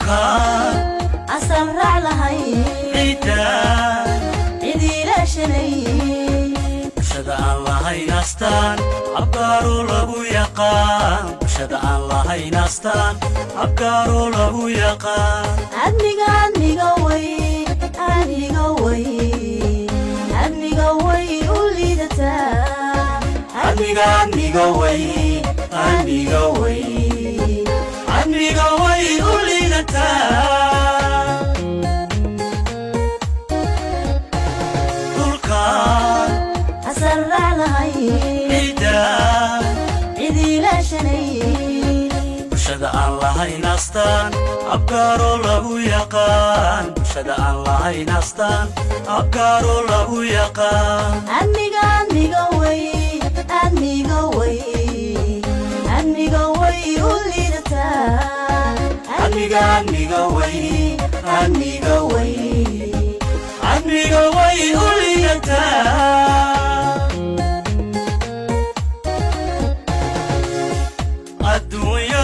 Dhulka asal raac lahay, ciidda cid ilaashanay. Bulshada aan lahayn astaan abgaaroo lagu yaqaan, bulshada aan lahayn astaan abgaaroo lagu yaqaan. Admiga, admiga way, admiga way, admiga way u liidataa. Admiga, admiga way, admiga way, admiga way u liidataa. Dhulka asal raac lahay, ciidda cid ilaashanay. Bulshada aan lahayn astaan abgaaroo lagu yaqaan, bulshada aan lahayn astaan abgaaroo lagu yaqaan. Admiga, admiga way, admiga way, admiga way u liidataa. Admiga, admiga way, admiga way, admiga way u liidataa. Adduunyadu